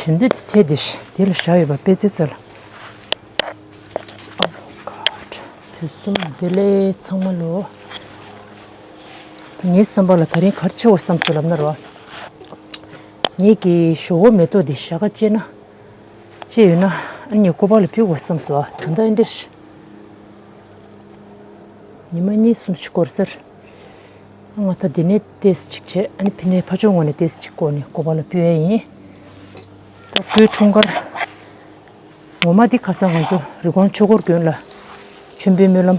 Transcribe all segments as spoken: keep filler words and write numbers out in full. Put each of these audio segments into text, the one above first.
དྲན་རྩིས་དེ་ཚེ་འདི་ཞིག་དེ་ལ་བཞག་ཡོད་པ་དཔེ་ཚེ་ཚེ་ལ། Oh God། དུས་གསུམ་བདེ་ལེགས་ཚང་མ་ལོ། ངའི་བསམ་པ་ལ་དེ་རིང་ག་རེ་བྱེད་དགོས་བསམ་སོང་ལབ་ན་རོ། ངེད་ཀྱི་ཞོག་ཁོག་མེ་ཏོག་འདི་ཞག་ཁ་བཅད་ན། བཅད་ཡོད་ན་ཨ་ནི་སྐུ་པར་ལ་ཕུལ་དགོས་བསམ་སོང་། ད་ལྟ་ཨེ་འདྲ་ཞིག་ཉི་མ་གཉིས་གསུམ་ཞིག་འགོར་ཟེར། ང་ད་འདི་ནས་ཏོག་ཙམ་ཅིག་བྱས། ཨ་ནི་ཕ་ནས་ཕ་ཆུང་ངོས་ནས་ཏོག་ཙམ་ཅིག་བསྐོར་ནས་སྐུ་པར་ལ་ཕུལ་ཡས་ཡིན། ད་སྐུའི་འཁྲུངས་སྐར་ངོ་མ་འདི་ཁ་སང་ང་ཚོ་རི་ཀོན་ཆོས་འཁོར་དགོན་ལ་མཆོད་འབུལ་སྨོན་ལམ།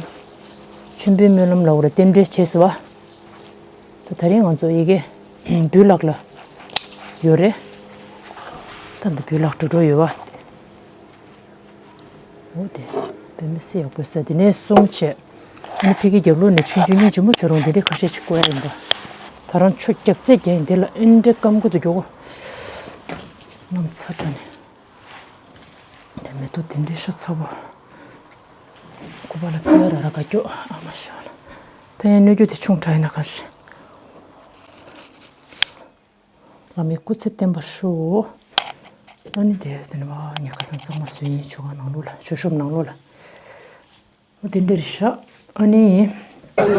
མཆོད་འབུལ་སྨོན་ལམ་ལབ་དགོས་རེད། རྟེན་འབྲེལ་བྱས་སོང་བ། ད་ད་རིང་ང་ཚོ་ཡ་གི་བུའི་ལག་ལ་ཡོད་རེད། ད་འདི་བུའི་ལག་འགྲོ་འགྲོ་ཡོད་བ། འོ་དེ་དཔེ་མི་སྲིད་ཡག་པོ་ཟེར། དེ་ནས་གསུམ་བྱས། ཨ་ནི་ཕ་གིའི་རྒྱབ་ལོགས་ནས་ཆུང་ཆུང་སྙིང་རྗེ་མོ་བྱོས་རུང་དེ་འདྲའི་ཁ་ཤས་ཅིག་བསྐོར་ཡ་ཡིན་པ། ད་རང་ཆུ་རྒྱབ་རྩེ་རྒྱག་ཡིན། དེ་ལ་ཨེ་འདྲའི་སྐམ་གི་འདུག་གྱོག་གནམ་ཚ་དྲགས་ནས། དེ་མེ་ཏོག་དེ་འདྲའི་ཤ་ཚ་པོ། སྐུ་པར་ལ་ཕུལ་ཡ་ར་ར་དགའ་སྐྱོ་ཨ་མ་ཤ་ལ། ད་ཡང་སྣོད་རྒྱུ་དེ་ཆུང་དྲགས་ཡིན་ན་གང་ཤེས། བླ་མའི་སྐུ་ཚེ་བརྟན་པར་ཤོག་ཨ་ནི་དེ་དེ་ནས་བ་ཉལ་ཁ་སང་གཙང་མ་བཟོས་ཡིན། མཆོད་ཁང་ནང་ལོགས་ལ། མཆོད་གཤོམ་ནང་ལོགས་ལ། འོ་དེ་འདྲ་རེད་ཤག་ཨ་ནི། ཊི་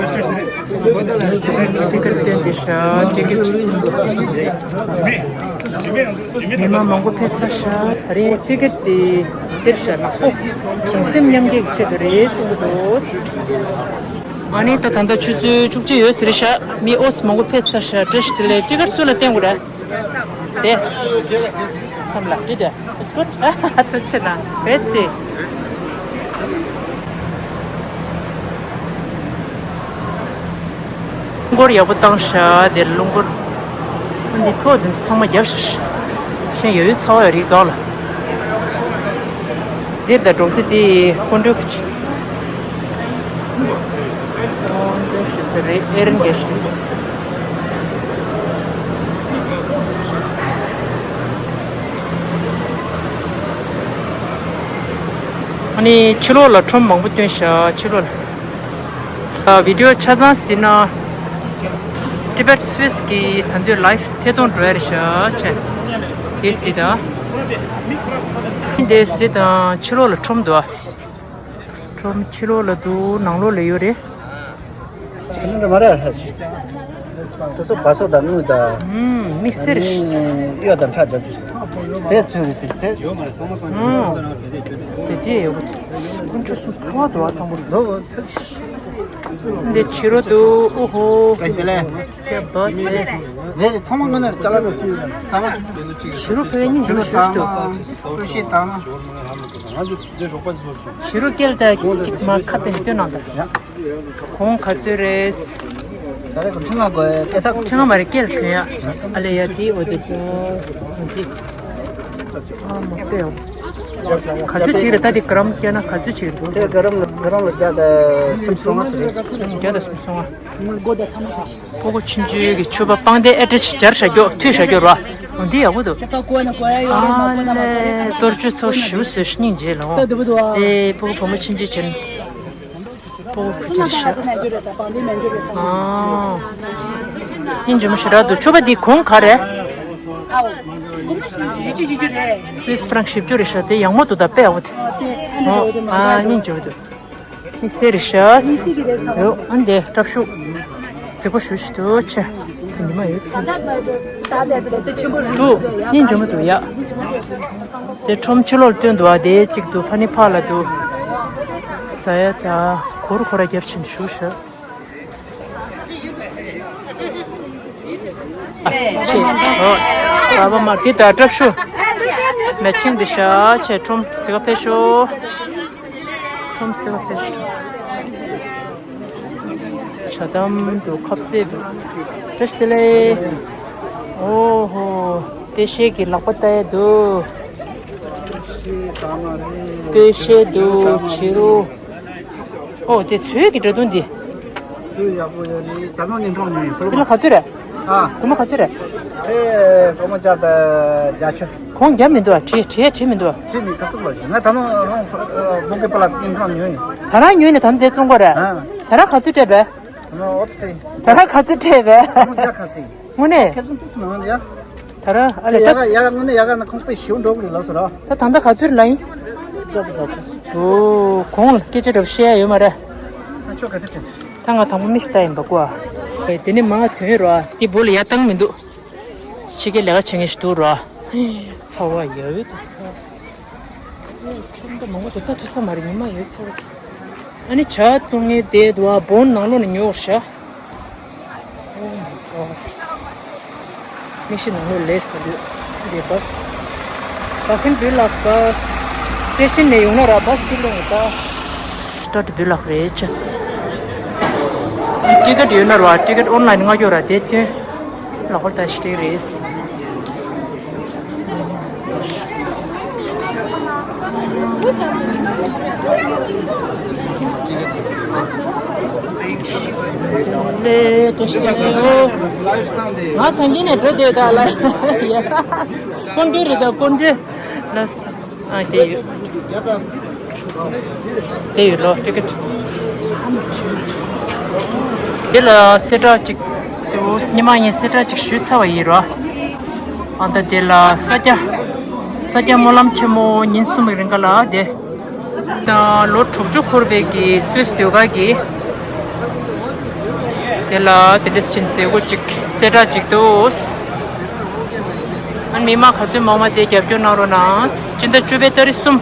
ཀེ་ཊི་སྟོན་བསྡད་ཤག་ཊི་ཀེ་ཊི། མི་མང་མང་པོ་ཕེབས་ཚར་ཤག་ད་རེས་ཊི་ཀེ་ཊི་དེ་འདིར་ཤག་ནག་པོ། གདུང་སེམས་མཉམ་སྐྱེད་ཀྱི་ཆེད་དུ་རེད་གསུང་གི་འདུག་ཨ་ནི་ད་ད་ལྟ་ཆུ་ཚོད་བཅུ་གཅིག་ཡོད་ཟེར་ཤག་མི་ཨོ་སི་མང་པོ་ཕེབས་ཚར་ཤག་བཀྲ་ཤིས་བདེ་ལེགས། ཊི་ཀེ་ཊི་སུ་ལ་སྟོན་དགོས་རེད། དེ། མཚམས་ལ་འདི་འདྲ། It's good. ཐུགས་རྗེ་གནང་། རེད་ཅེ། རླུང་འཁོར་ཡག་པོ་བཏང་ཤག་དེར་རླུང་འཁོར། འདི་ཐོག་འདི་ཚང་མ་རྒྱབ་ཤག་གཞན་ཡོད་ཡོད་ཚ་བ་ཡོད་རིགས་འདུག་ལ། འདིར་ད་འབྲོག་རྩེ་དེ་ཀོན་ཀྲོལ་གྱི། ཀོན་ཀྲོལ་ཞུ་ས་རེད། ཨེ་རན་གེ་ཤི་རེད། ཨ་ནི་ཕྱི་ལོགས་ལ་ཁྲོམ་མང་པོ་བཏོན་ཤག་ཕྱི་ལོགས་ལ། ཨ། བི་ཌི་ཡོ་ཆ་ཚང་གཟིགས་ན། Tibet Swiss གི་ད་དུང་ལའེབ་ཐད་གཏོང་འགྲོ་ཡ་རེད་ཤག་ཆེ། དེ་གཟིགས་དང་། དེ་གཟིགས་དང་། ཕྱི་ལོགས་ལ་ཁྲོམ་འདུག་ཁྲོམ་ཕྱི་ལོགས་ལ་འདུག་ནང་ལོགས་ལ་ཡོད་རེད། ཁྱེད་རང་མ་རེད། དུ་སོ་བ་སོ་དང་དངུལ་དང་། ཨུམ། དམིགས་བསལ་རེད། གཡོ་དང་ཁྲག་རྒྱབ་ཀྱི། དེ་ཚོས་རེད་དེ། ཨུམ། དེ་དེ་ཡོད་པ། ཁོང་ཚོ་སུ་ཚ་བ་འདུག་ཨ། དང་པོ་འདུག་འདི་བྱི་རུ་འདུག་ཨོ་ཧོ། བཀྲ་ཤིས་བདེ་ལེགས། ཁྱེད་བ་དེ། རེད་རེད། ཚང་མ་ངོ་ནས་ཅ་ལག་ཅིག་ད་ང་། བྱི་རུ་ཕ་གི་སྙིང་རྗེ་མོ་ཞེ་པོ་ཅིག་འདུག་ཀུ་ཤུ་དང་། བྱི་རུ་སྐེ་ལ་ད་ཅིག་མར་ཁ་པན་སྟོན་གནང་དང་། གོང་ག་ཚོད་རེད། ད་རེས་ཁོ་ཁྲི་ལྔ་དགོས་སྐད་ཆ། ཁྲི་ལྔ་མ་རེད། སྐེ་ལ་གྱོན་ཡ། ཨ་ལེ་ཡ་དེ་འོ་དེ་དེ་འོ་དེ། ཨ་མ་དཔེ་འོ། ག་ཚོད་ཅིག་རེད། ད་དེ་ག་རམ་བཀལ་ན་ག་ཚོད་ཅིག་རེད། དེ་ག་རམ་ག་རམ་ལ་བརྒྱ་དང་སུམ་ཅུ་སོ་ལྔ་ཙམ་རེད། བརྒྱ་དང་སུམ་ཅུ་སོ་ལྔ། སྤོ་བོ་ཆུང་ཆུང་གི་མཆོད་པ་པང་གདན་ཨེ་ཊེཆ་སྦྱར་བཞག་རྒྱུ། མཐུད་བཞག་རྒྱུ་ར། འོ་འདི་ཡག་པོ་འདུག་ཨ་ལེ། གཏོར་མཆོད་ཚོགས་ཞུ་ཟེར་སྙིང་རྗེ་ལ་འོ། དེ་སྤོ་བོ་བུ་མོ་ཆུང་ཆུང་བྱས་ན། སྤོ་བོ་བུ་ཆུང་ཆུང་ཤ། ཨ། སྙིང་རྗེ་མོ་ཞེ་དྲག་འདུག་མཆོད་པ་འདི་གོང་ག་རེད། སུད་སི་ཧྥ་རན་ཞིབ་འཇུག་རེད་ཤག་དེ་ཡག་མོ་འདུག་ད་དཔེ་ཡག་པོ་དེ། ཨོ། ཨ། སྙིང་རྗེ་པོ་འདུག་དམིགས་བསལ་རེད་ཤག་ཡོ། ཨ་འདི་སྐྲ་ཤུགས་རྫིག་པོ་ཞུ་ཞིག་འདུག་ཆེ། དེ་ཉི་མ་ཡོད་ཚེ། འདུག་སྙིང་རྗེ་མོ་འདུག་ཡ། དེ་ཁྲོམ་ཕྱི་ལོགས་ལ་སྟོན་འདུག་ཨ་དེ་གཅིག་འདུག་ཕ་ནི་ཕ་ལ་འདུག་ཟ་ཡ་ད་གོར་གོར་རྒྱབ་ཕྱིན་ཞུ་ཤག་ཨ་ཆེ། ཨོ། ཨ་བ་མ་འདི་ད་སྐྲ་ཤུ། མེ་ཆིང་འདི་ཤ་ཆེ། ཁྲོམ་སི་ག་ཕེ་ཤོ། ཁྲོམ་སི་ག་ཕེ་ཤོ། ཇ་དམ་འདུག་ཁབ་སེ་འདུག་བཀྲ་ཤིས་བདེ་ལེགས། ཨོ་ཧོ། དཔེ་ཤེས་ཀྱི་ལག་པ་ལྟ་ཡ་འདུག་དཔེ་ཤེས་འདུག་བྱི་རུ། ཨོ་དེ་ཚོས་ཀྱི་འདྲ་འདུག་འདི། ཚོས་ཡག་པོ་ཡོད་རེད། ད་དུང་ཉིན་གྲངས་ཉུང་ཡིན། འདི་ལ་ག་ཚོད་རེད། ཨ། སྒོར་མོ་ག་ཚོད་རེད། ཨེ། སྒོར་མོ་བརྒྱ་དང་བརྒྱད་ཅུ། གོང་རྒྱབ་མི་འདུག་ཨ། བྲིས་བྲིས་བྲིས་མི་འདུག་ཨ། བྲིས་མི་ག་ཚོད་ལ་ང་ད་དུང་རང་བོད་ཀྱི་པ་ལ་ཉིན་གྲངས་ཉུང་ཡིན། ད་རང་ཉོས་ནས་ད་ནི་དེ་བཙོང་གི་རེད། ཨ། ད་རང་ག་ཚོད་སྤྲད་པས། ཨ། ཨོ་ཙི་སྤྲད། ད་རང་ག་ཚོད་སྤྲད་པས། སྒོར་མོ་བརྒྱ་ག་ཚོད། དངོས་གནས། ཁེ་བཟང་ཏོག་ཙམ་མང་ཡ། ད་ར་ཨ་ལེ། ད་ཡ་ག་ཡ་ག་དངོས་གནས་ཡ་ག་ན་ཁོང་པའི་ཞིའུ་འགྲོ་གི་རེད་ལགས་སོ་ར། ད་ད་ལྟ་ག་ཚོད་ལ་ཡིན། ད་ད་ད་ད། ཨོ་གོང་ལ་སྐད་ཆ་འདྲ་པོ་བཤད་ཡ་ཡོད་མ་རེད། ཨ་ཁྱོད་ག་ཚོད་དྲན་སོང་། ད་ང་དང་པོ་མི་ཞིག་ལྟ་ཡིན་པ་ཀོ་ཨ། དེ་ནས་མ་ཐོན་ར་དེ་བོ་ལ་ཡ་བཏང་མི་འདུག་ཕྱི་རྒྱལ་ལས་ཀ་བྱེད་མཁན་ཞིག་འདུག་ར། ཚ་བ་ཡ་ཡོད་དུ་ཚ། ཁྱོད་མང་པོ་འདུག་ད་ཐུག་ས་མ་རེད། ཉི་མ་ཡོད་ཚ་བ། ཨ་ནི་ཇ་བཙོང་མཁན་དེ་འདུག་ཨ། སྦོན་ནང་ལོགས་ནས་ཉོ་བར་བྱ། Oh my god. མིག་ཤེལ་ནང་ལོགས་ལས་ད་འདུག་འདི་བྷ་སི། ད་ཁིན་བུ་ལག་བྷ་སི། སི་ཊེ་ཤན་ནས་ཡོང་ན་ར་བྷ་སི་དེ་ལོངས་ད། སྟོད་བུ་ལག་རེད་ཆ། ཊི་ཀེ་ཊི་ཡོད་ན་ར་ཊི་ཀེ་ཊི་ཨོན་ལའིན་མངགས་ཡོད་ར་དེ་སྟོན། ལག་པར་ད་ཞིག་རེད། ལེ་ཏོ་ཤི་ལེ་ཡོ། ང་ཐང་གི་ནས་འགྲོ་བསྡད་ད་ལ། ཡ། ཀོན་ཀྲི་རེད་ད་ཀོན་ཀྲི། ལ་ས། ཨ་དེ་ཡོད། དེ་ཡོད་ལོ་ཊི་ཀེ་ཊི། དེ་ལ་གསལ་བསྒྲགས་ཅིག་དེ་ཉི་མ་ཡིན་གསལ་བསྒྲགས་ཅིག་ཞུས་ཚར་བ་ཡིན་རོ། ཨ་ད་དེ་ལ་ས་སྐྱ། ས་སྐྱ་སྨོན་ལམ་ཆེན་མོ་ཉིན་གསུམ་གྱི་རིང་ག་ལ་དེ། ད་ལོ་དྲུག་ཅུ་འཁོར་བའི་གི་སུད་སི་ཟློས་གར་གྱི། དེ་ལ་དེ་འདྲ་ཕྱིན་མཛད་སྒོ་ཅིག་གསལ་བསྒྲགས་ཅིག་འདུག་ཨ་མི་མང་ག་ཚོད་མང་མང་དེ་རྒྱབ་སྐྱོར་གནང་རོགས་གནང་། སྤྱི་ཟླ་བཅུ་པའི་ཏ་རིག་གསུམ།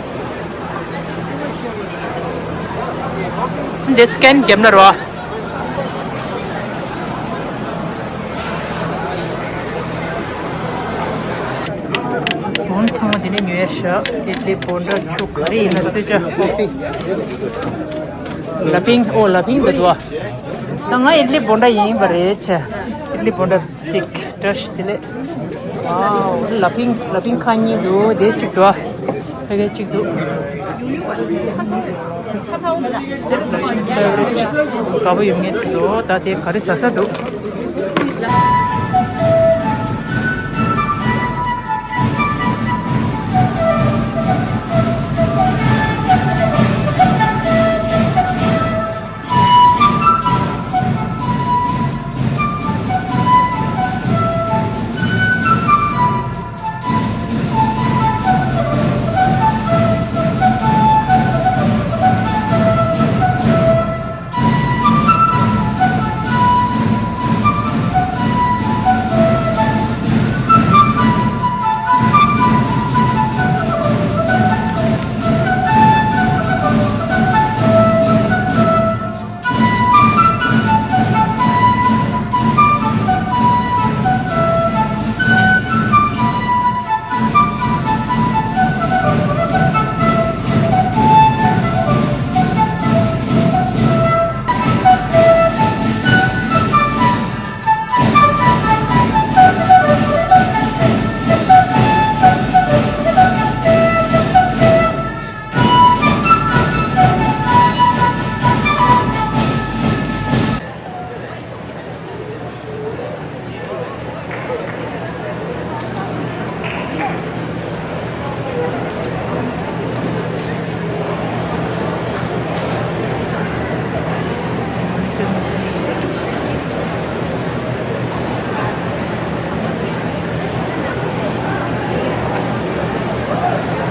འདི་སི་ཀེན་རྒྱབ་ན་རོ། སྦོན་ཚང་མ་འདི་ནས་ཉོས་ཤག་ཨིཌ་ལི་བོ་འདྲ་ཆུ་ག་རེ་ཡིན་ན་གསོལ་ཇ་ཀོ་ཕི། ལ་ཕིང་ཨོ་ལ་ཕིང་འདི་འདུག་ཨ། ད་ང་ཨིཌ་ལི་བོ་འདྲ་ཡིན་པ་རེད་ཆ། ཨིཌ་ལི་བོ་འདྲ་ཅིག་བཀྲ་ཤིས་བདེ་ལེགས། ཝའོ་ལ་ཕིང་ལ་ཕིང་ཁ་གཉིས་འདུག་དེ་གཅིག་འདུག་ཨ། ཕ་གི་གཅིག་འདུག་དགའ་པོ་ཡོད་ངེས་འདུག་ད་དེ་ག་རེ་ཟ་ས་འདུག་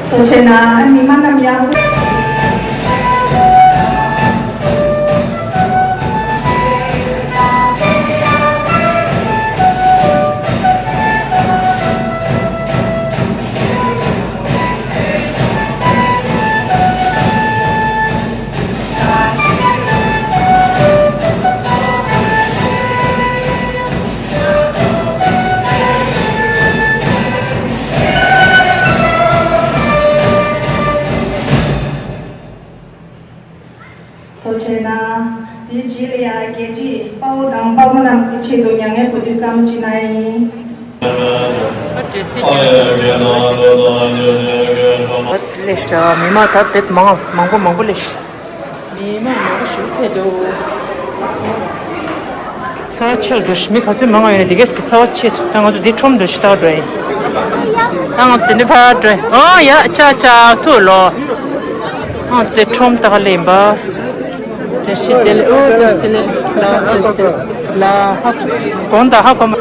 ཐུགས་རྗེ་གནང་། མི་མང་རྣམས་ཡར། ཐུགས་རྗེ་གནང་། དེའི་རྗེས་ལ་ཡང་རྒྱལ་གཅེས་དཔའ་བོ་དང་དཔའ་མོ་རྣམས་ཀྱི་ཆེད་དུ་མྱ་ངན་གུས་འདུད་བསྐུལ་མ་ཅིག་གནང་ཡིན། ལེགས་ཤ། མི་མང་ད་དཔེ་མང་མང་པོ་མང་པོ་ལེགས་ཤ། མི་མང་མང་པོ་ཞིག་ཕེབས་འདུག་ཚ་བ་ཆེ་འགྲོ་ཤི། མི་ག་ཚོད་མང་ང་ཡོད་ན་དེ་གས་ཀྱི་ཚ་བ་ཆེ་འདུག་ད་ང་ཚོ་འདི་ཁྲོམ་འགྲོ་ཤི་ད་འགྲོ་ཡིན། ད་ང་ཚོ་དེ་འདྲ་ཕར་འགྲོ་ཡིན། ཨོ་ཡ་ཅག་ཅག་ཐུག་ལོ། ང་ཚོ་དེ་ཁྲོམ་ད་ག་ལེན་པ། བཀྲ་ཤིས་བདེ་ལེགས། ཨོ་བཀྲ་ཤིས་བདེ་ལེགས། ལ་བཀྲ་ཤིས་བདེ་ལེགས། ལ་ཧ་གོ་ད་ཧ་གོ་མ།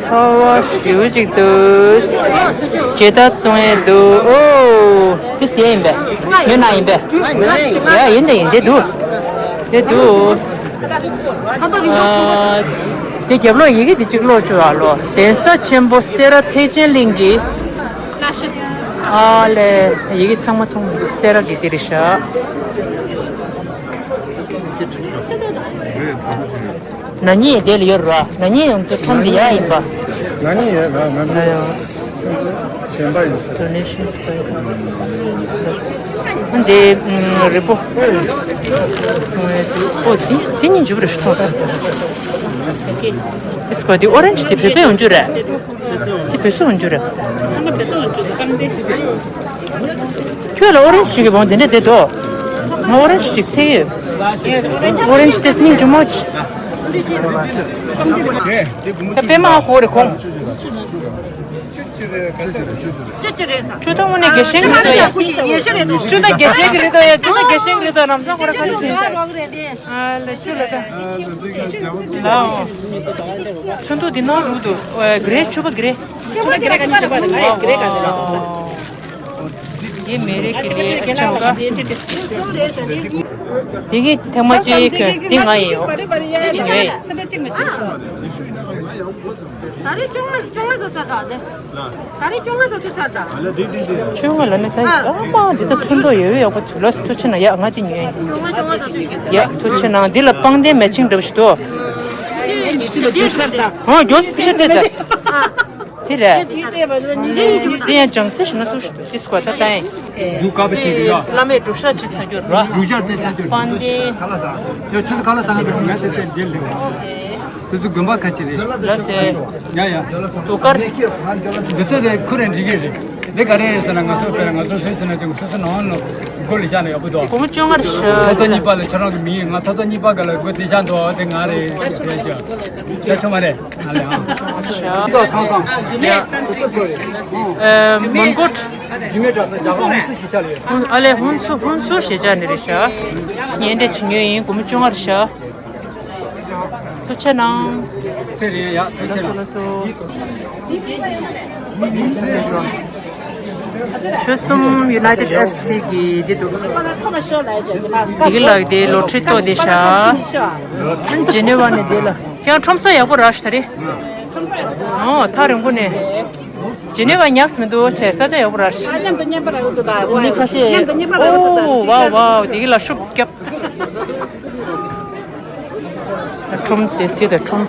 ཚ་བ་ཞེ་པོ་ཅིག་འདུག་ཇེ་ཏ་བཙོང་ཡས་འདུག་ཨོ། དེ་ཟས་ཡིན་པས། ཉོ་ན་ཡིན་པས། ཡ་ཡིན་དེ་ཡིན་དེ་འདུག་དེ་འདུག་ཨ། དེ་རྒྱབ་ལོགས་ཡི་གེ་དེ་གཅིག་ཀློག་བཅུག་ཨ་ལོ། གདན་ས་ཆེན་པོ་སེ་ར་ཐེག་ཆེན་གླིང་གི། ཨ་ལས་ཡི་གེ་ཚང་མ་མཐོང་མི་འདུག་སེ་ར་གི་དེ་རེད་ཤག་ན་ནིང་དེ་ལ་ཡོད་ར། ན་ནིང་ཡང་ཚོ་ཁྲོམ་འདི་ཡག་ཡིན་པ། ན་ནིང་ཡོད་ར། ན་ནིང་ཡོད་པ་ཡིན། Donation service. འདི་རི་པོ། ཨོ་དེ་དེ་གཉིས་འཇུག་རེ་ཤོག་ཨིས་ཀོ་དེ་ཨོ་རེན་ཇི་དེ་བོད་པའི་ཡོང་རྒྱུ་རེད། དེ་བོད་སུ་ཡོང་རྒྱུ་རེད། ཚང་མ་བོད་སུ་ཡོང་རྒྱུ་རེད། རྐང་དེ། ཁྱོད་ལ་ཨོ་རེན་ཇི་ཞིག་གི་བོང་དེ་འདྲ་བསྡད་དོ། ང་ཨོ་རེན་ཇི་ཞིག་ཚེ་ཡོད། ཨོ་རེན་ཇི་དེ་སྙིང་རྗེ་མོ་ཆེ། ད་པད་མ་གོ་རེ་ཁོང་། ཅུ་ད་དངོས་གནས་དགེ་ཞེན་གྱི་རེད་དོ་ཡ། ཅུ་ད་དགེ་ཞེན་གྱི་རེད་དོ་ཡ། ཅུ་ད་དགེ་ཞེན་གྱི་རེད་དོ། ནམ་སང་ཁོ་ར་ཁ་ལ་ཅན། ཨ་ལ་ཅུ་ལ་ད། ལའོ། ཚོན་མདོག་འདི་ནང་རུ་དུ་གྲེ་ཕྱུ་པ་གྲེ། ཕྱུ་པ་གྲེ་ག་ནི་ཕྱུ་པ་གྲེ་ག་ནི། འདི་མེ་རེ་ཀི་རེ་ཨ་ཅང་ག་འདི་གི་ཐེངས་མ་ཅིག་འདི་ང་ཡིན་ཡོ། འདི་ངའི། ད་རེས་བཅོ་ལྔ་བཅོ་ལྔ་བཟོ་ཚར་ད་ལེ། ད་རེས་བཅོ་ལྔ་བཟོ་ཚར་ད། བཅོ་ལྔ་ལ་ནི་ད་ཨ་མ་འདི་ད་ཚོན་མདོག་ཡོད་ཡོད་ཡག་པོ་དུ་ལ་སི་ཐུ་ཆེ་ན་ཡག་ང་དེ་ཉོས་ཡིན། ཡག་ཐུ་ཆེ་ན་འདི་ལ་པང་གདན་མེ་ཆིང་འདྲ་བོ་ཞིག་འདུག་ཨོ་མགྱོགས་སུ་ཕྱིར་ཏེ་ད། དེ་རེད། དེ་ཡང་ཅང་སེ་ཞིག་ན་སུ་ཞིག་འདུག་ཤི་སྐོར་ད་ད་ཡིན། འདུག་ཀ་པ་ཆེ་གི་ཡ། བླ་མས་སྒྲུབ་ཞག་ཅི་ཚར་རྒྱུ་ར། སྒྲུབ་ཞག་ཅི་ཚར་རྒྱུ་ར། པང་གདན། ཡ་ཆུ་ཚོད་ཁ་ལ་ཚང་གི་ངས་སེ་ཏེ་འདིར་ལེ། དེ་ཚོ་དགོན་པ་ཁ་ཆེ་རེད། ལ་སེ། ཡ་ཡ། དུ་ཀར། འདི་ཚོ་དེ་ཁུ་རེ་འགྲིག་གི་རེད། འདི་ག་རེ་རེད་ཟེར་ན་ང་ཚོ་དཔེར་ང་ཚོ་སུས་ཟེར་ན་ཅིག་སོ་སོ་ནང་ནོ་སྒོ་ལས་བཞག་ན་ཡག་པོ་འདུག་སྒོར་མོ་བཅོ་ལྔ་རེ་ཤོག་ཐོག་ས་གཉིས་པ་ལ་ཁྱེད་རང་གི་མིང་ཡིན། ང་ཐོག་ས་གཉིས་པ་ག་ལ་སྒོ་དེ་བཞག་འདུག་དེ་ང་རེད་དེ་རེད་ཅག་ཤ་ཆུང་མ་རེད། ཨ་ལེ་ཨང་། ཤ་ཆུང་མ་རེད། ཨ་མོན་གྷོ། རྒྱུད་སྨད་གྲྭ་ཚང་རྒྱ་གར་ཧུན་སུར་གཞིས་ཆགས་ལ་ཡོད། ཨ་ལེ་ཧུན་སུར་ཧུན་སུར་གཞིས་ཆགས་ནས་རེད་ཤག་ངས་འདྲ་བྱེད་ཉོས་ཡིན། སྒོར་མོ་བཅོ་ལྔ་རེད་ཤག་ཐུགས་རྗེ་གནང་། ཚེ་རིང་ཡ་ཐུགས་རྗེ་གནང་། ལགས་སོ་ལགས་སོ། ཆུ་གསུམ་ཡུ་ནའི་ཊེཌ་ཨེཕ་སི་གི་འདི་འདུག་དེ་གི་ལག་དེ་ལོ་ཁྲི་ཏོག་དེ་ཤག་ཇེ་ནེ་ཝ་ནས་དེ་ལ་ཁྱེད་ཁྲོམ་ས་ཡག་པོ་རག་ཤག་ད་རེད། ཨོ་ཐག་རིང་པོ་ནས། ཇེ་ནེ་ཝ་ཉག་མི་འདུག་ཆེ་ས་ཆ་ཡག་པོ་རག་ཤག་མཉམ་དུ་མཉམ་པར་རག་འདུག་ད། འདི་ཁ་ཤས། མཉམ་དུ་མཉམ་པར་རག་འདུག་ད། ཨོ་ཝའོ་ཝའོ་དེ་གི་ལ་ཤུབ་རྒྱབ། ཁྲོམ་དེ་སི་ད་ཁྲོམ།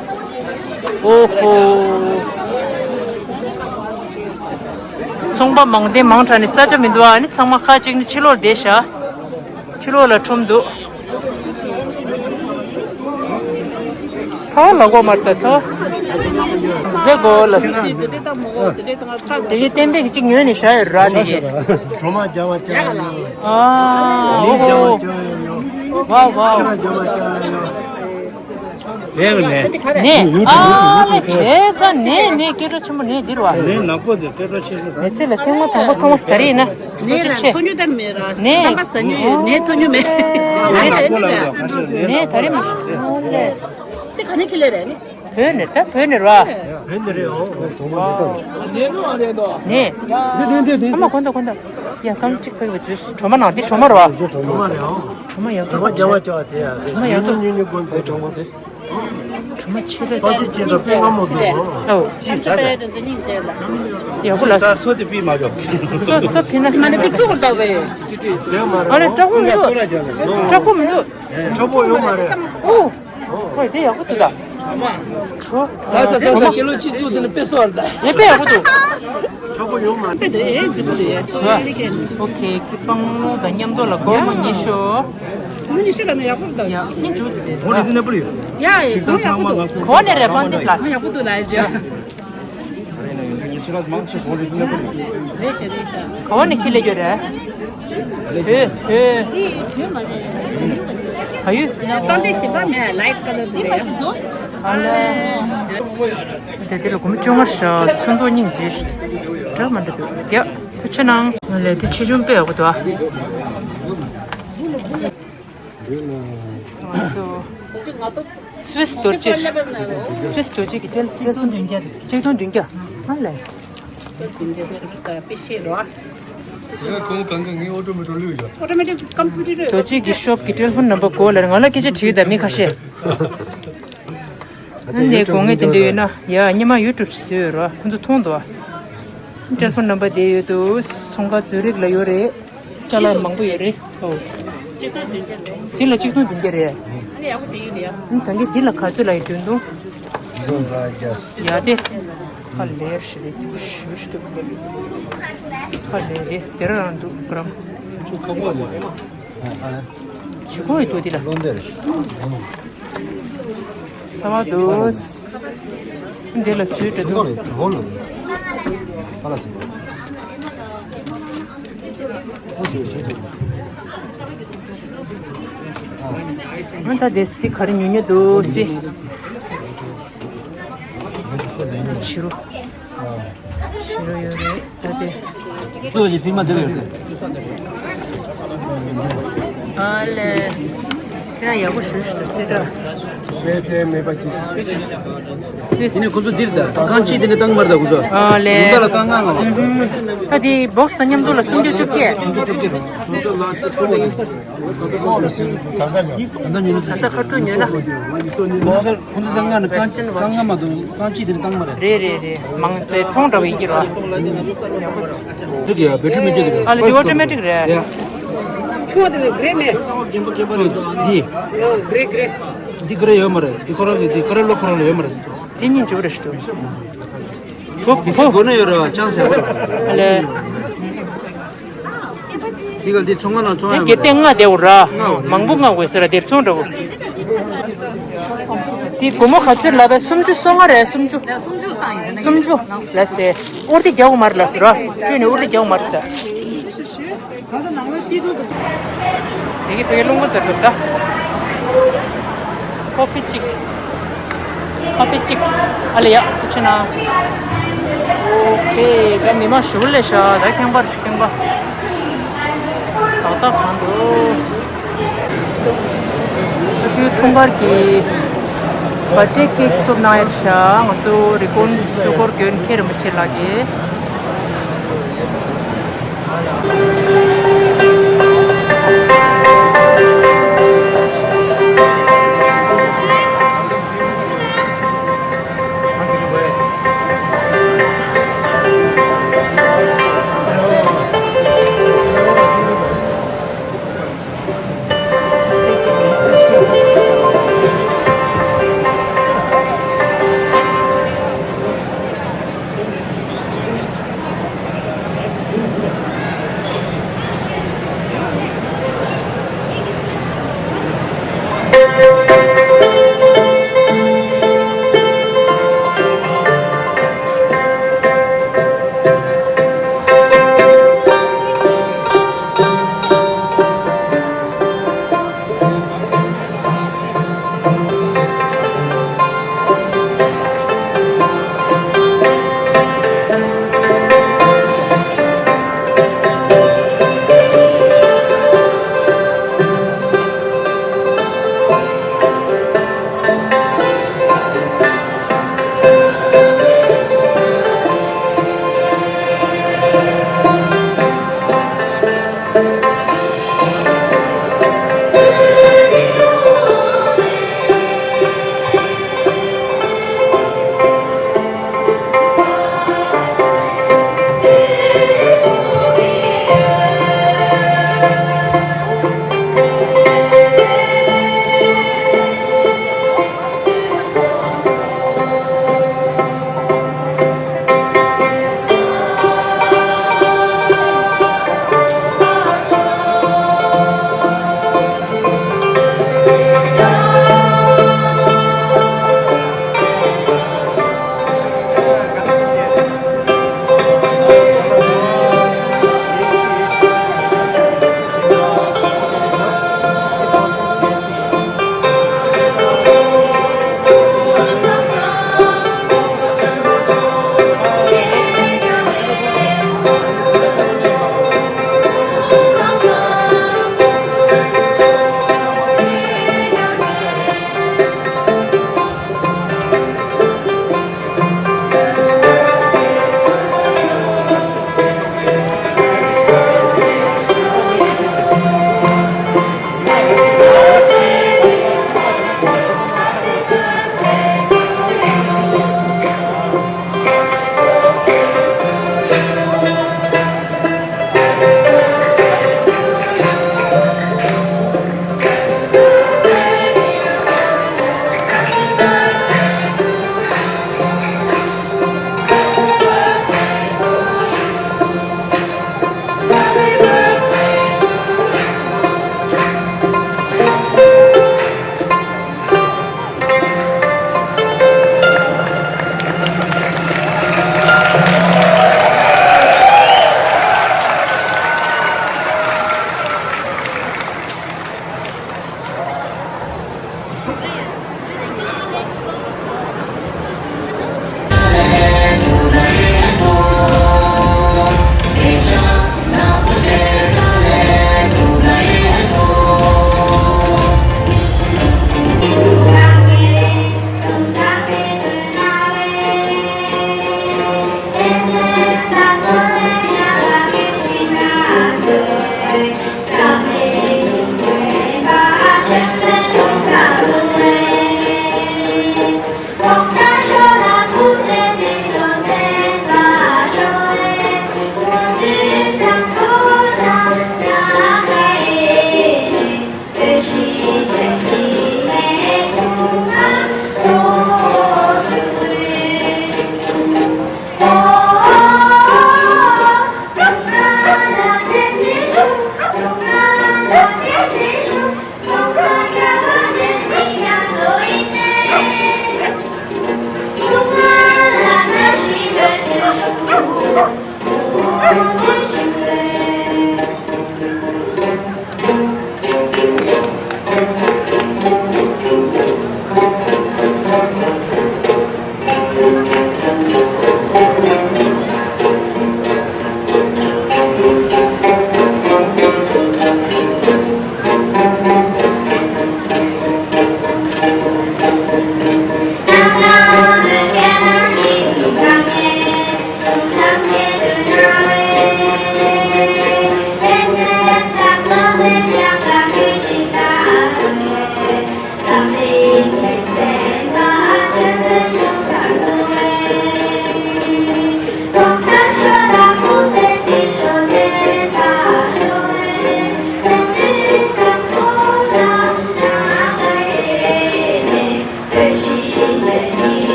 ཨོ་ཧོ། ཚོང་པ་མང་དེ་མང་དྲགས་ནས་ས་ཆ་མི་འདུག་ཨ་ནི་ཚང་མ་ཁ་གཅིག་ནི་ཕྱི་ལོགས་བསྡད་ཤག་ཕྱི་ལོགས་ལ་ཁྲོམ་འདུག་ཚ་བ་ལ་གོ་མར་ད་ཚ་བ། ཟེ་གོ་ལ་སི། དེ་གི་བསྟན་པའི་གཅིག་ཉོས་ནས་བཞག་ཡོད་ར་དེ་གི། གྲོ་མ་རྒྱ་མ་རྒྱ་ཡོད། ཨ་ཨོ་ཧོ། ཝའོ་ཝའོ། ཁྱི་ར་རྒྱ་མ་རྒྱ་ཡོད། ལས་ལ་ལས། ནས་ཨ་ལས་བྱས་ཙང་ནས་ནས་སྐད་གྲགས་ཆེན་པོ་ནས་འདིར་བ། ལས་ནག་པོ་དེ་སྐད་གྲགས་ཆེ་ཤོས་རེད། མི་ཚེ་ལ་ཐེངས་མ་དང་པོ་མཐོང་བ་ད་རེད་ན། ནས་ལ་ཐོ་ཉོ་དར་མེད་ར། ནས་རྩམ་པ་ཟ་ཉོ་ཡོད་ནས་ཐོ་ཉོ་མེད། ནས་ནག་པོ་ལ་ཡོད་ཁ་ཤས་ནས། ནས་ད་རེད་མ་ཤི། ཨ་ལས། དེ་ག་ནས་ཁྱེར་ལས་རེད་ནི། བོད་ནས་ད་བོད་ནས་ར། བོད་ནས་རེད་ཨོ། ནས་ནོ་ཨ་རེད་དོ། ནས། ནས་ནས་ནས་ནས། ཨ་མ་གོ་འདུག་གོ་འདུག་ཡ་རྐང་གཅིག་ཕེབས་པའི་དུས་སུ་གྲོ་མ་ནང་དེ་གྲོ་མ་ར་བ། གྲོ་མ་རེད་ཨོ། གྲོ་མ་ཡག་པོ་གྲོ་མ་རྒྱ་མ་ཅོག་དེ་ཡ། གྲོ་མ་ཡག་པོ། ཉུང་ཉུང་ཉུང་དགོན་པའི་གྲོ་མ་དེ། གྲོ་མ་ཆེ་ལ་ཏོག་ཙམ་ཅན་དང་སྤུས་ངམ་མོ་འདུག་ཨོ། ཅི་ཟ་ད། ཡག་པོ་ལ། ས་སོ་དེ་པི་མ་ཅོག་སོ་སོ་པི་ན། མ་ནི་པི་ཕྲུ་གུ་ལྟ་བས། ཨ་རེ་སྐྲ་ཁུང་མི་འདུག་སྐྲ་ཁུང་མི་འདུག་ཁྲ་པོ་ཡོད་མ་རེད། ཨོ། ཁོས་དེ་ཡག་པོ་འདུག་ད། གྲོ་མ། ཟ་ཟ་ཟ་ཟ་ཀི་ལོ་གཅིག་བཙུགས་དེ་ནི་དཔེ་གསོག་རེད་ད། ངས་དཔེ་ཡག་པོ་འདུག་ཁྲ་པོ་ཡོད་མ་རེད། དཔེ་དེ་ཨེ་རྫིག་པོ་དེ། ཨོ་ཁེ་ཁི་པང་ལུང་དང་མཉམ་དུ་ལ་སྒོར་མོ་ཉི་ཤུ། སྒོར་མོ་ཉི་ཤུ་ལ་ནི་ཡག་པོ་རེད་ད། ཡ་ནི་འཇུ་དེ་དེ། ཡ་ཡ་ཡ་ཡག་པོ་འདུག་གོ་ནས་རེ་པང་དེ་ལ་ཡག་པོ་འདུག་ལ་ཡ་ཇ། རེད་ཤ་རེད་ཤ། ག་བ་ནས་ཁྱི་ལས་རྒྱུ་རེད། བོད་བོད། ཨ་ཡུ། ད་འདི་ཞིམ་པ་མེད་ལའིཊ་ཀ་ལར་དེ་རེད། ཨ་ལས། དེ་དེ་ལ་སྒོར་མོ་བཅོ་ལྔ་ཤ་ཚོན་མདོག་སྙིང་རྗེ་ཤ། འདྲ་མི་འདྲ་འདུག་ཡ་ཐུགས་རྗེ་གནང་། ང་ལས་དེ་ཆེ་ཆུང་དཔེ་ཡག་པོ་འདུག་ཨ། ང་ཚོ། སུད་སི་རྡོ་རྗེ། སུད་སི་རྡོ་རྗེ་གི་ཏེལ་ཏེལ་ཕོན་གཅིག་སྟོང་བདུན་བརྒྱ། ཨ་ལས། ཏེལ་ཕོན་གཅིག་སྟོང་བདུན་བརྒྱ། ཨ་ལས། དེ་ཁོང་གང་ག་ངའི་ཨོ་ཊོ་མེ་ཊོ་ལུས་ཡོད། ཨོ་ཊོ་མེ་ཊིག་ཀམ་པུ་ཊར། རྡོ་རྗེ་གི་ཤོབ་ཀྱི་ཏེལ་ཕོན་ནམ་བར་དགོས་ལབ་རེད། ང་ལ་སྐད་ཆ་དྲིས་ད་མི་ཁ་ཤས། ཨ་ནས་དགོས་ངེས་དེ་འདྲ་ཡོད་ན་ཡ་སྔོན་མ་ཡུ་ཊུབ་བཟོས་ཡོད་རོ། ཁོང་ཚོ་མཐོང་འདུག་ཨ། ཏེལ་ཕོན་ནམ་བར་དེ་ཡོད་དུ་སོང་ག་ཛུ་རིག་ལ་ཡོད་རེད། ཅ་ལག་མང་པོ་ཡོད་རེད། ཨོ། གཅིག་སྟོང་བདུན་བརྒྱ་རེད། དེ་ལ་གཅིག་སྟོང་བདུན་བརྒྱ་རེད། ཨ་ནི་ཡག་པོ་དེ་ཡོད་ལ་ཡ། ཨ་ད་གིན་དེ་ལ་ག་ཚོད་ལ་ཡི་དོན་དུ། ཡ་དེ། ཧ་ལས་ཞེ་རེད་ཚིག་ཞུ་ཞུ་འདུག་ཧ་ལས་དེ་དེ་རང་འདུག་ག་རམ། ཆུ་ཁོ་ཡི་དུ་དེ་ལ། ཚ་བ་འདུག་འདི་ལ་ཚུལ་འདྲ་འདུག་ཨ་ད་དེ་སི་ག་རེ་ཉོ་ཉོ་འདུག་སི། ཕྱི་རུ། ཕྱི་རུ་ཡོད་རེད་ད་དེ། སུ་ཞིག་སི་མ་དེ་རེད། ཨ་ལེ། ཁྱེད་རང་ཡག་པོ་ཞུ་ཞུ་སི་ཏྲ། དེ་ནས་ཁོ་ཚོ་འདིར་ད་རྐང་གཅིག་དེ་ནས་བཏང་མར་ད་ཁོ་ཚོ། ཨ་ལེ། ཡིན་ད་ལ་རྐང་ལྔ་ལ། ད་དེ་སྦོག་སི་དང་མཉམ་དུ་ལ་སུམ་ཅུ་བཅུ་བརྒྱད། སུམ་ཅུ་བཅུ་བརྒྱད་རེད། ད་ལྟ་ཉོས་ན། ད་ལྟ་ཁ་ཐུག་ཉོས་ན། ཁོང་ཚོ་ཁོང་ཚོ་ས་ལྔ་ནི་རྐང་Western watch། རྐང་ལྔ་མ་གཏོགས་རྐང་གཅིག་དེ་ནི་བཏང་མ་རེད། རེད་རེད་རེད། མང་པོའི་ཚོང་འདྲ་བ་ཡིན་གྱི་རེད་བ། འདི་གི་བེ་ཊི་རི་མི་སྐྱོ་འདི་གི། ཨ་ལེ་འདི་ཨོ་ཊོ་མེ་ཊིག་རེད། ཡ། ཁྱོད་དེ་ནི་གྷི་རེ་མེད། འདི། ཡ་གྷི་རེ་གྷི་རེ། འདི་གྷི་རེ་ཡོད་མ་རེད། འདི་ཁོ་རང་གི་འདི་ཁོ་རང་ལོ་ཁོ་རང་ལ་ཡོད་མ་རེད། དེ་གཉིས་འཇུག་རེ་ཞུ། གོ་གོ་གོ་ན་ཡོད་རེད་བ་ཅང་ཟེར་བ། ཨ་ལེ། འདི་ག་འདི་ཚོང་ཁང་ནང་ཚོང་ཡ་དེ་གེ་ཏེ་ལྔ་དེ་འུ་ར། མང་པོ་ལྔ་དགོས་ཟེར་ར་དེབ་ཚོང་འདྲ་བོ། དེ་སྒོར་མོ་ག་ཚོད་ལབ་པས། སུམ་ཅུ་སོ་ལྔ་རེད། སུམ་ཅུ། སུམ་ཅུ་ལ་ཟེར། ཨོར་དེ་རྒྱག་དགོས་མ་རེད་ལ་ཟེར་ར། སྤྲོད་ནས་ཨོར་དེ་རྒྱག་དགོས་མ་རེད་ཟེར། དེ་གི་ཕ་གི་རླུང་བུ་ཚ་དྲོ་ས། ཀོ་ཕི་གཅིག་ཀོ་ཕི་གཅིག་ཨ་ལེ་ཡ། ཁུ་ཆུ་ན། ཨོ་ཁེ། ད་མི་མང་ཞུ་ལེ་ཤ། ད་ཁེངས་པར་ཞུ་ཁེངས་པ། ཏག་ཏག་གང་འདུག་ཨ་ཁུའི་འཁྲུངས་སྐར་གྱི་བར་ཐི་ཌེ་ཀེག་ཐོབ་གནང་ཡ་ཤ། ང་ཚོ་རི་ཀོན་སུ་སྐོར་དགོན་མཁན་རིན་པོ་ཆེ་ལགས་ཀྱིས།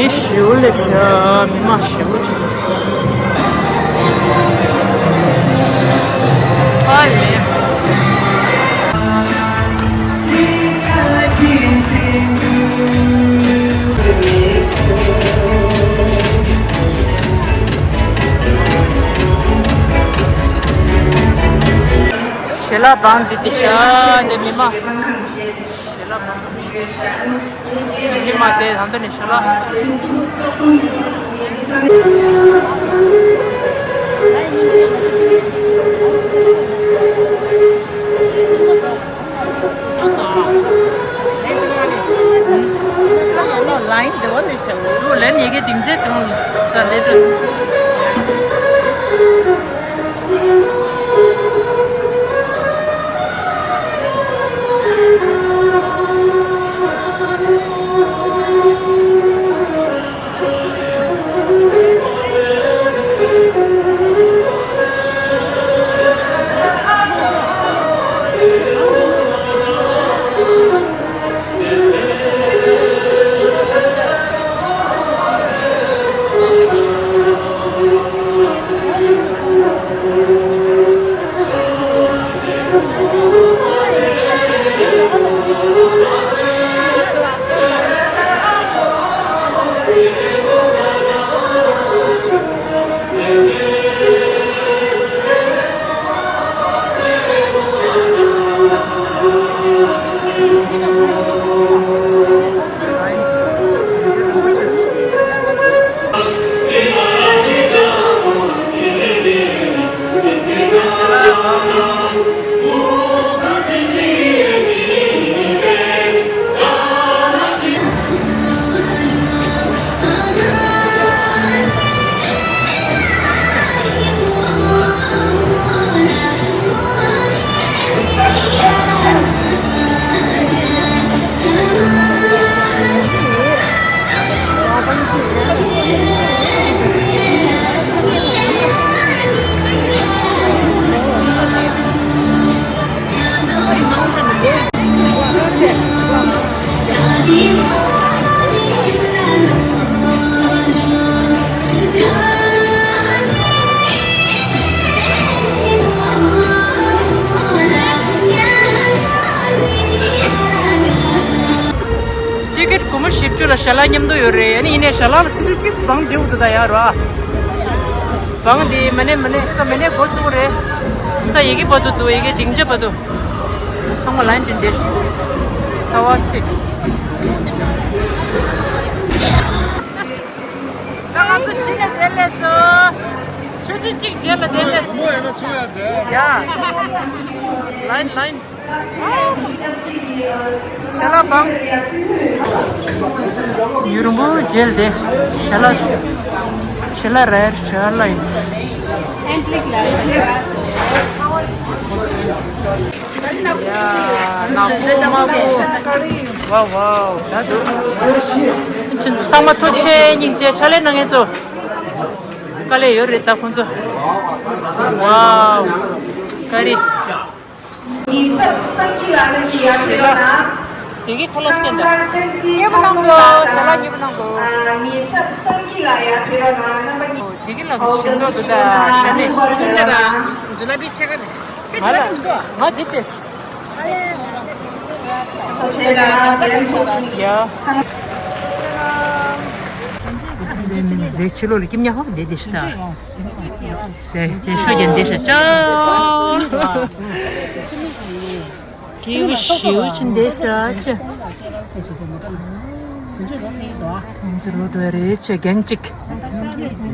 མི་ཞེ་པོ་ལ་ཤ། མི་མང་ཞེ་པོ་ཅིག་ཨ་ལེ། ཞལ་ལག་བང་འདི་དེ་ཤ་འདི་མི་མང་། ཞལ་ལག་བང་། ཧི་མ་དེ་ད་ལྟ་ནས་ཞལ་ལག་ལའིན་དེ་བ་ནས་བྱ་བ། ལན་ཡི་གེ་སྡིངས་ཆའི་དུང་ད་ལེ་དྲ། ཊི་ཀེ་ཊི་སྒོར་མོ་བཞི་བཅུ་ལ་ཞལ་ལག་མཉམ་དུ་ཡོད་རེད། ཨ་ནི་ཡིན་ནའི་ཞལ་ལག་ལ་ཆུ་ཚོད་གཅིག་སུ་བང་བསྒྲིགས་འདུག་ད་ཡར་ར། བང་འདི་མ་ནེ་མ་ནེ་ས་མ་ནེ་འགོ་བཙུགས་རེད། ས་ཡི་གེ་བར་དུ་འདུག་ཡི་གེ་སྡིངས་ཆ་བར་དུ། ཚང་མ་ལའིན་དེ་འདྲས་ཤིག་ཚ་བ་ཚིག་ད་ང་ཚོ་གཞི་ནས་བསྡད་ལས་སོ། ཆུ་ཚོད་གཅིག་རྗེས་ལ་བསྡད་ལས་སོ། ཡ། ལའིན་ལའིན། ཞལ་ལག་བང་། ཡུན་རིང་པོ་རྗེས་ལ་བསྡད། ཞལ་ལག་ཞལ་ལག་རལ་ཞལ་ལག་ཡིན། ཡ། ནག་པོ་དམར་པོ། ཝའོ་ཝའོ། ད་དུ། ཁྱེད་ཚོ་ཚང་མ་ཐུགས་རྗེ་ཆེ། སྙིང་རྗེ། ཕྱག་ལས་གནང་མཁན་ཚོ། དཀའ་ལས་ཡོད་རེད་ད་ཁོང་ཚོ། ཝའོ། ཀ་རི། དེ་གི་ཁ་ལག་སྐྱེལ་ད། མཉེས་པོ་གནང་དགོས། ཞལ་ལག་མཉེས་པོ་གནང་དགོས། དེ་གི་ལ་ཞིམ་མདོག་འདུག་ད་ཞལ་ནས། ཇུ་ལ་པི་ཕྱེད་ཀ་རེད། ང་ལ་ང་འདི་སྟེར། ཡ། ཟས་ཕྱི་ལོགས་ལ་སྐྱིབས་ཉག་ཧོབ་བསྡད་བསྡད་ཤི་ད། དེ་དེ་ཤོད་ཀྱི་འདི་ཤི་ཅོ། སྐྱིབས་ཞིའུ་ཅི་འདི་ཤི་ཅི། ང་ཚོ་ལོ་དུ་རེ་ཆེ་རྒན་གཅིག་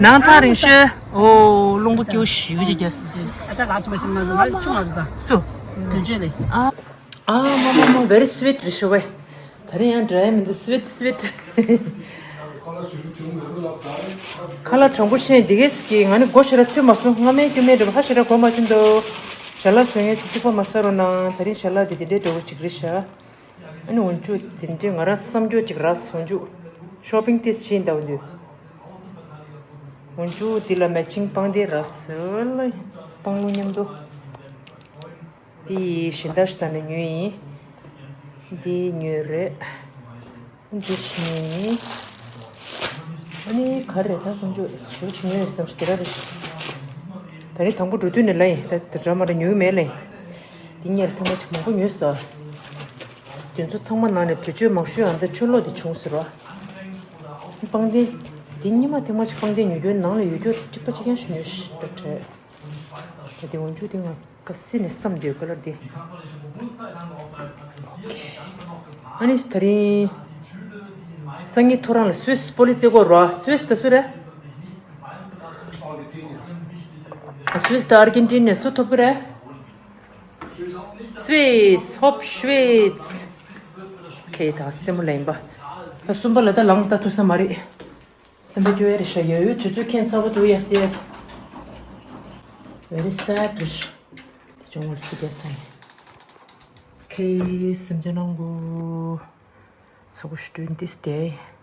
ནང་ཐག་རིང་ཤོད། ཨོ་རླུང་བུ་སྐྱིབས་ཞིའུ་ཅི་རྒྱ་སི་སུ། དོན་ཆོས་ལས། ཨ། ཨ་མ་མ་མ། very sweet རེད་ཤི་བས། ད་རིང་ཡང་འདྲ་ཡ་མི་འདུག sweet sweet། ཁ་ལག་དྲང་པོ་བཤད་འདི་གས་ཀྱི་ང་ནི་སྒོ་ཞེ་དྲག་ཚུད་མ་སོང་། སྔ་མའི་སྐྱོ་མའི་འདྲ་པོ་ཧ་ཞེ་དྲག་གོ་མ་ཆུན་འདུག་ཞལ་ལག་བཟོ་མཁན་ཚོ་ཐུགས་ཁ་མ་ཟ་རོགས་གནང་། ད་རིང་ཞལ་ལག་འདི་འདི་འདྲའི་འདྲ་པོ་ཅིག་རེད་ཤག་ཨ་ནི་འོན་ཆུ་འདི་འདྲའི་ང་རང་བསམ་རྒྱུ་ཅིག་རག་སོང་། འཇུ་shopping ཏིས་ཕྱིན་འདའ་འདུག་འོན་ཆུ་འདི་ལ་matching སྤང་དེ་རག་སོང་། སྤང་ལུང་མཉམ་དུ། འདི་ཡི་ཞིང་ད་ཟ་ནས་ཉོས་ཡིན། འདི་ཉོས་རེད། འདི་ཞིང་། ད་རེད། ད་སུམ་ཅུ་ཞུ་ཆུང་ཡོད་བསམ་ཞིག་དེ་ར་རེད། ད་རེས་དང་པོ་འགྲོ་དུས་ནས་ལ་ཡིན། ད་དེ་འདྲ་མ་རེད། ཉོས་མེད་ལ་ཡིན། འདི་ཉེར་ཐེངས་མ་ཅིག་མང་པོ་ཉོས་སོ། དེ་ཚོ་ཚང་མ་ནང་ནས་བེད་སྤྱོད་མང་ཤོས་ཨ་ད་ཆུ་ལོག་དེ་བྱུང་ཟེར་བ། སྤང་ཐང་། དེ་སྔོན་མ་ཐེངས་མ་ཅིག་སྤང་ཐང་ཉོ་རྒྱུ་ནང་ལ་ཡོད་རྒྱུ་གཅིག་པ་གཅིག་རྐྱང་ཞིག་ཉོས་ཤིག་འདྲ་དྲན། ད་དེ་འོན་ཆུ་དེ་ང་ག་སྲིད་ནས་བསམ་འདོད་ག་ལ་དེ། ཨ་ནི་ད་རིང་སང་ཉིན་ཐོ་རངས་ལ་སུད་སི་པོ་ལི་ཙེ་གོ་རོ་སུད་སི་ད་སུ་རེད། སུད་སི་ད་ཨར་ཇན་ཊིན་ནས་སུ་ཐོབ་གི་རེད། སུད་སི། ཧོབ་སུད་སི། ཁེ་ད་སེ་མོ་ལེན་པ། ད་གསུམ་པ་ལ་ད་ལངས་ད་ཐུབ་ས་མ་རེད། སེམས་པ་སྐྱོ་ཡ་རེད་ཤག་ཡ་ཡོད་དུས་ཚོད་ཁྱད་མཚར་པོ་འདུག་ཡ་ཙེ། Very sad རེད་ཤག་དེ་ཅུང་ངོ་ཚ་རྒྱ་ཚ་ཡིན། ཁེ་སེམས་ཅན་ནང་གོ་ཚོགས་སུ་doing this day།